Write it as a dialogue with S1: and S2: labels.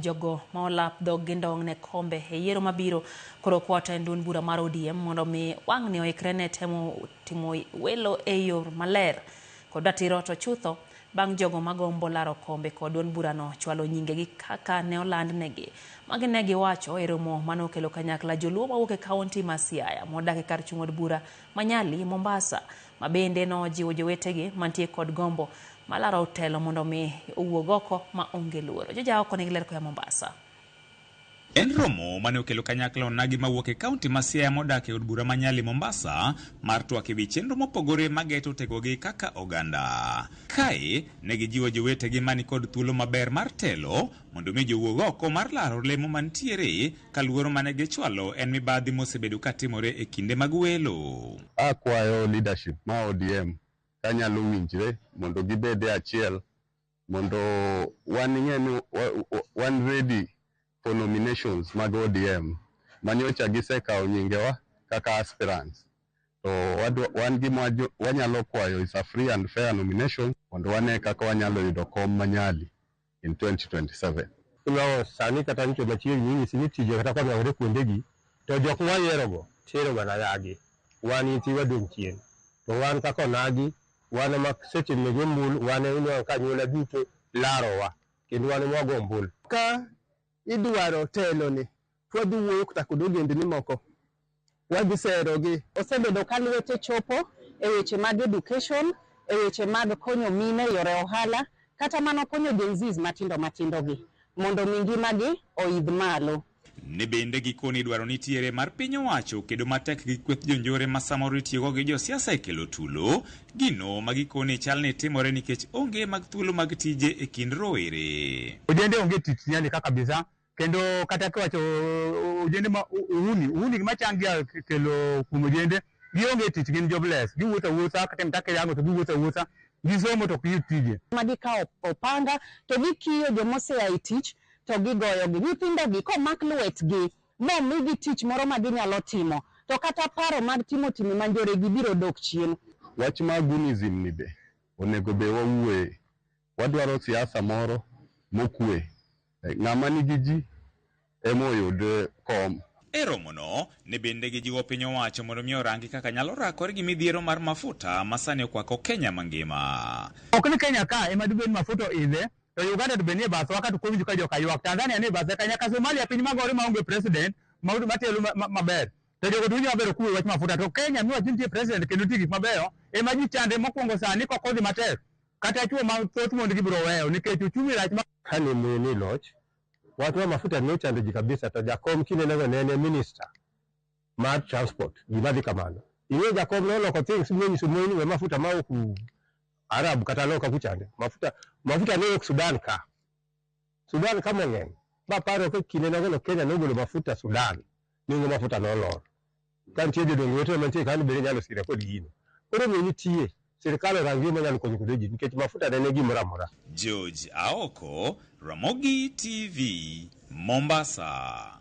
S1: Jogo ma olap dhog gi ndong' ne kombe e yiero mabiro koro kwa tend duond bura mar ODM mondo mi wang'ni oikre ne temo timo welo e yo maler kod ratiro to chutho bang' jogo magombo laro kombe kod duond burano chwalo nyingegi kaka ne oland negi. Magi ne giwacho e romo mane okelo kanyakla joluo mawuok e kaunti ma Siaya modak e kar chung' od bura ma Nyali, Mombasa, ma bende nojiwo jowetegi mantie kod gombo malaro telo mondo mi owuog oko ma onge luoro. Joja oko nigi ler koya Mombasa.
S2: En romo mane okelo kanyakla onagi mawuok e kaunti ma Siaya modak e od bura ma Nyali Mombasa mar twak ewi chenro mopogore mageto tegogi kaka oganda. Kae ne gijiwo jowetegi mani kod thuolo maber mar telo mondo mi jowuog oko mar laro lemo mantiere ka luoro mane gichwalo en mibadhi mosebedo katimore e kinde mag welo.
S3: Akwayo leadership ma ODM kanyalo winjre mondo gibed e achiel mondo wan ing'e ni wan ready for nominations mag ODM manyocha gisekawo nyingewa kaka aspirants to wan gima wanyalo kwayo is a free and fair nomination mondo wane kaka wanyalo yudo kom manyali in 2027.
S4: Inwang'o sani kata nyicho machiegni inyisi ni tije kata konwang'ore kuondegi to jok mwayierogo tero mana yagi wan nyithiwa dong' chien to wan kaka onagi wan ema seche nego ombulu wan inwang'o ka anyuola duto larowa kendo wan ema wago ombulu.
S5: Ka idwaro telo ni to wadhi wuoyo kata kod ogendni moko wadhi serogi.
S6: Osebedo ka lwete chopo e weche mag education, e weche mag konyo mine e yore ohala, kata mana konyo Gen Zs matindo matindo gi mondo mi ngimagi oidh malo.
S2: Ne bende gikoni dwaro nitiere mar piny owacho kedo matek gi kweth jonjore ma samoro itiyogo gi josiasa e kelo tulo, gino ma gikoni chal ni timore nikech onge mag thuolo mag tije e kind rowere.
S7: Ojende onge tich Nyali ka kabisa kendo kata kiwacho ojende ma uhuni uhuni gima changia kelo kuom ojende gionge tich gin jobless giwuotho awuotha kata mtaka yango to giwuotho awuotha gisomo to ok giyud tije.
S6: Ma gikawo opanga to gikiyo jomosea e tich to gigoyogi. Nyithindogi komak lwetgi momigi tich moro ma ginyalo timo to kata paro mag timo timbe manjoregi biro dok chien.
S3: Wach mar goonism ni be onego be wawuoye. Wadwaro siasa moro mokwe. Ng'ama nigi ji ema oyud kom.
S2: E romono, ne bende gijiwo piny owacho mondo mi orangi kaka nyalo rakore gi midhiero mar mafuta ma sani okwako Kenya mangima.
S7: Ok ni Kenya ka ema dibed mafuta oidhe to Uganda to be nie bathwa ka to kowinjo ka joka ywak Tanzania nie bathe ka nyaka Somalia piny magore maonge president matelo maber to jogo to winjo maber ok wuo wach mafuta to Kenya miwacho ni nitie president kendo nitie gik mabeyo ema ji chande mokwongo sani kok odhi matek kata chuo ma thoth mond gi biro weyo nikech uchumi rach ma
S4: Kane Moi ni loch, wach mar mafuta ne ochando ji kabisa to Jakom kindenego ne en e minister mar transport gima dhi kamano. Ing'eyo Jakom noloko things monyiso Moi ni we mafuta mawuok Arab kata loka kuchande. Mafuta mafuta ne wuok Sudan ka. Sudan ka mang'eny. Maparo ka kinde nogo no Kenya nogolo mafuta Sudan, nengo mafuta nolor. Ka nitie jodongo wetena mantie kanyo bende nyalo sira kod gino. Koro omiyo nitie sirikal orang yo manyalo konyo godo ji nikech mafuta ne en gimoro amora.
S2: George Aoko, Ramogi TV, Mombasa.